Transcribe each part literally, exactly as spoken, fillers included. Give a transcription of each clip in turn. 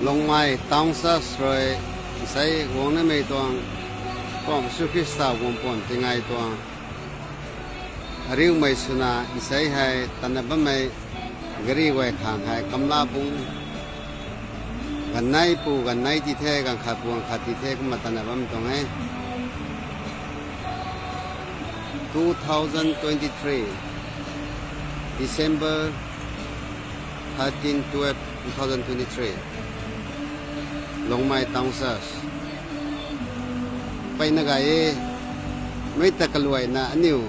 Lungmei Town Church rui nsei guangnamei tuang, Pu Jisu Khrista guang puan tingai tuang ariumei swna nsei hei tana bammei gari guay khang hei kamla bung ganv nei pu ganv nei ti the, ganv khat pu ganv khat ti the, kumna tana bam tuang e. Two thousand twenty-three, December thirteen, twelve, two thousand twenty-three, Lungmei Town Church. Mpeyna gay e, mei ta kaluaina aniu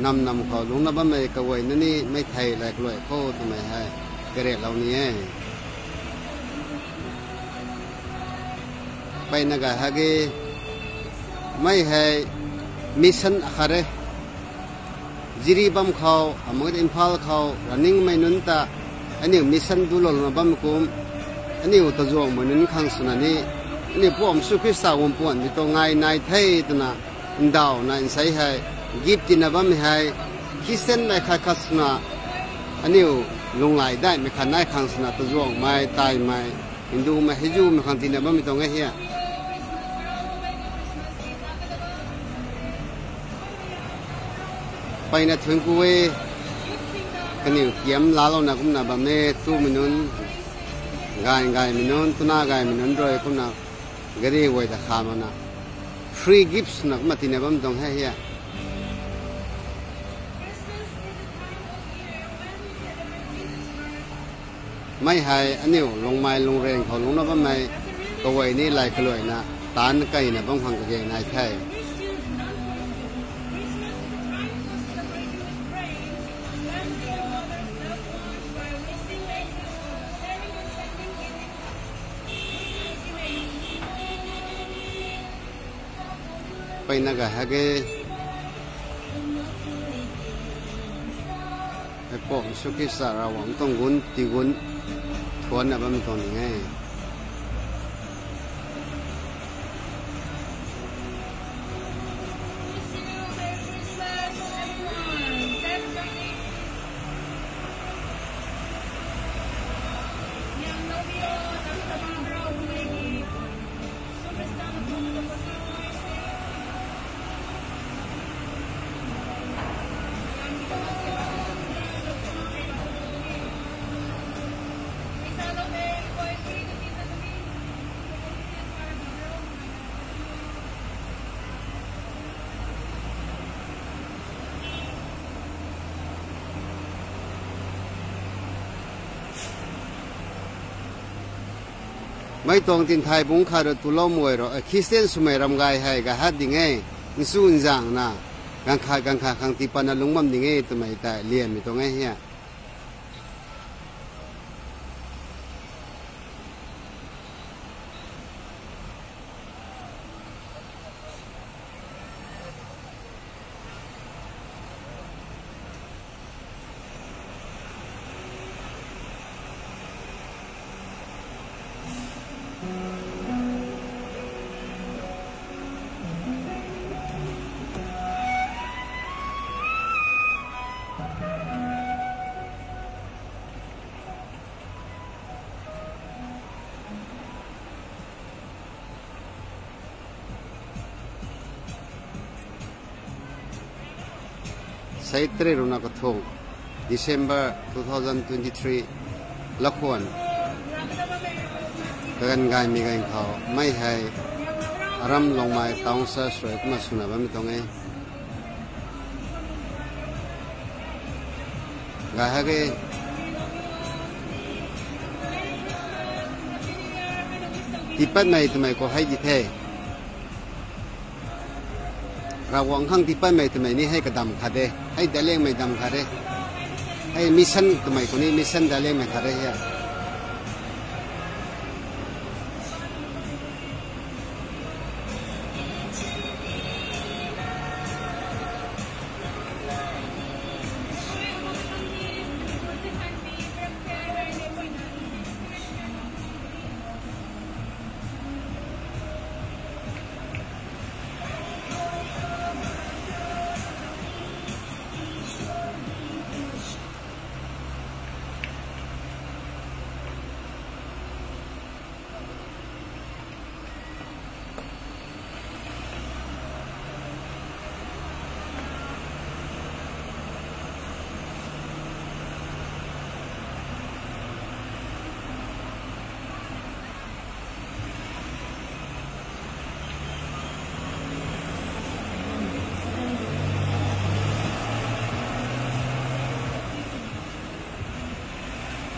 nam nam khou lungna bammei kaguayna ni mei thei lay kaluai khou twmei hei karetlou ni e. Mpeyna gay hak e, mei hei mission akhat e. Jiribam khou, amak Imphal khou, running mei nunc ta, aniu mission dulouna bam kum, aniu tazuangmei nunc khang swna ni, aniu Pu Jisu Khrista guang puan di tuang ngai nai the twna, ndauhna nsei hei, gift tina bammei hei, Christian mei khat khat swna, aniu lunglai daihmei khat nai khang swna tazuangmei, taimei, Hindumei, Hinduhmei khang tina bammei tuang e hia. Mpeyna thuanc ku e, kaniw kiam laalouna kumna bam e, tumei nunc, gay gaymei nunc, tuna gaymei nunc rui kumna gari guay ta kha makna, free gifts na kumna tina bam tuang e hia. Mei hei aniu Lungmei Lungreng khou lungna bammei kaguay ni lay kaluaina taanc kaina bam khang kage nai the. Mpeyna gay hak e. Hei Pu Jisu Khrista Ravguangc tuang gun, tigun, thuanna bammei tuang ning e. Mei tuang tinthai bungc khat rui tuloumei rui, Christian swmei ram gay hei gay hat ding e, nsu nzangna, ganv khat ganv khat khang tii patna lungc bam ding e twmei tei lianmei tuang e hia. Sei tari ruhna kathumh, December two thousand twenty-three, lakhwan, kaganv gaymei ganv khou mei hei aram Lungmei Town Church rui kumna swna bammei tuang e. Gay hak e. Tiipatmei twmei khou hei di the. Ravguangc khang tiipatmei twmei ni hei kadam khat de. Hei daicliangmei dam khat de. Hei mission twmei khou ni mission daicliangmei khat de hia.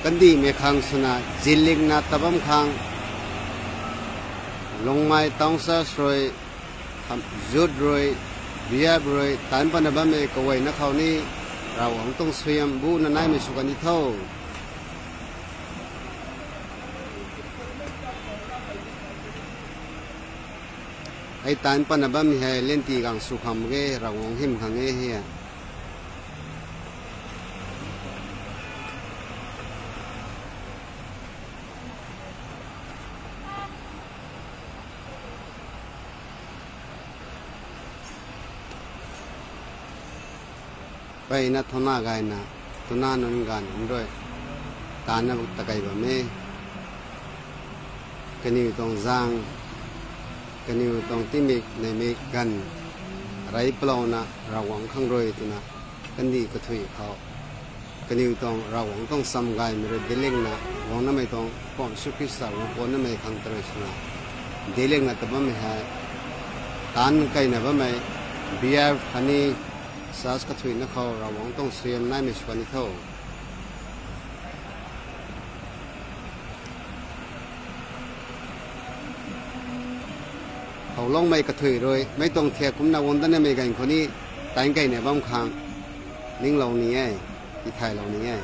Kandihmei khang swna zilingna tabam khang, Lungmei Town Church rui, youth rui, B F rui taanc patna bammei kaguayna khou ni Ravguangc tuang suaihiam buna naimei sw kan di tho. Hei taanc patna bammei hei linti gang sw khang mak ge, Ravguangc hym khang e he. Mpeyna thuna gayna, twna nunc ganv nunc rui taancna takei bam e. Kaniw tuang zaeng, kaniw tuang tingmik neimik ganv rey palouna Ravguangc khang rui twna, kandih kathuic khou kaniw tuang Ravguangc tuang cham gaymei rui dilingna guangnamei tuang Mpouh Jisu Khrista guang puanmei khang tarui swna dilingna ta bammei hei, taanc keina bammei B F khatni church kathuicna khou Ravguangc tuang suaihiam naimei sw kan di tho. Howlangmei kathuic rui mei tuang thiak kumcna guang datnamei ganv khou ni taanc keina bam khang ninglou ni e, tithaylou ni e.